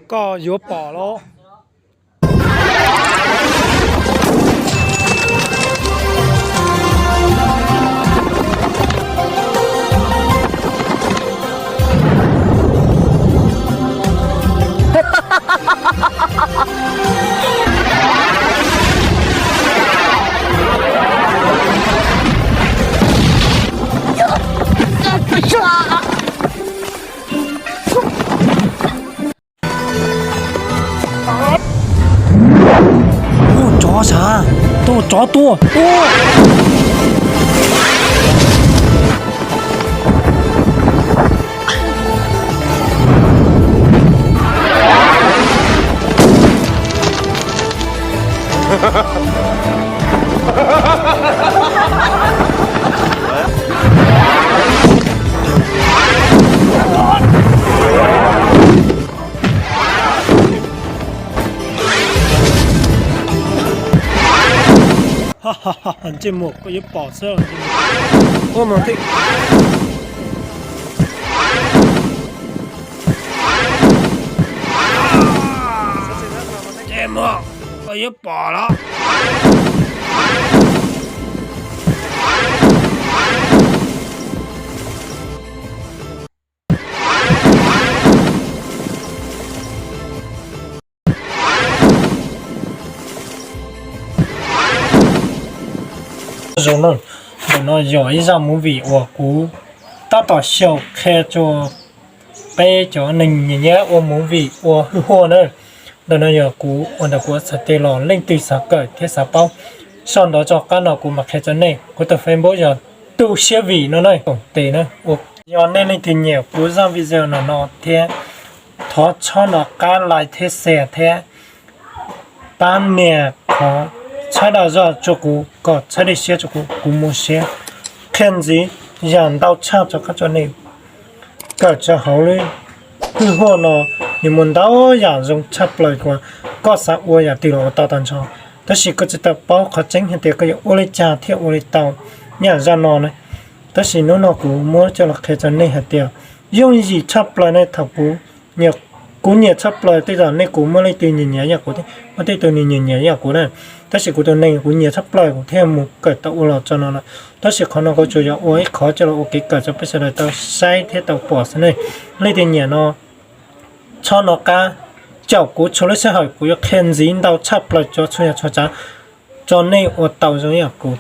Koj yuav pom los. Tuaj tsov sav, tuaj tsov tuaj. Ntsej muag, koj yuav pom xwb. Ua mas thiab. Ntsej muag, koj yuav pom los. Zoo na, ntawm no yog ib zaj movie uas kuv tab tom xyaum qhia rau peb cov neeg nyiam nyiam ua movie ua hwj huaj na. Ntawm no yog kuv ua ntawm kuv txhais tes los, leej twg xav kawm thiab xav paub, sau ntawv rau qab no kuv mam qhia rau nej. Kuv tus Facebook yog Tu Siab Vim no na, koom tes na. Yog nej leej twg nyiam kuv zaj video no no thiab, thov txhob nco qab like thiab share thiab pab nias qhov subscribe zog rau kuv kom txhawb dej siab rau kuv, kuv mus siab qhia ntxiv yam ntau tshaj rov qab rau nej. Kawm rau hauv lub hwj huaj no nws muaj ntau yam zoo tshaj plaws uas koj xav ua yam twg los ua tau tag nrho, tab sis koj tsis tau paub qhov tseeb hais tias koj yuav ua li cas thiaj ua li tau yam zaj no na. Tab sis hnub no kuv muab coj los qhia rau nej hais tias yooj yim tshaj plaws na. Thaum kuv, kuv nyiam tshaj plaws, tej zaum nej kuv muaj leej twg nyiam nyiam yam kuv, muaj tej tug nyiam nyiam yam kuv na, tab sis kuv tus neeg kuv nyiam tshaj plaws kuv thiaj mus kawm tau ua los txog no lawm. Tab sis qhov no kuv tsuas yog ua ib qhov coj los ua kev kawm rau peb sawv daws tau saib thiab tau pom xwb ne. Leej twg nyiam no txhob nco qab caum kuv txhua lub sij hawm, kuv yuav qhia ntxiv ntau tshaj plaws txhua yam txhua tsav rau nej ua tau zoo yam kuv.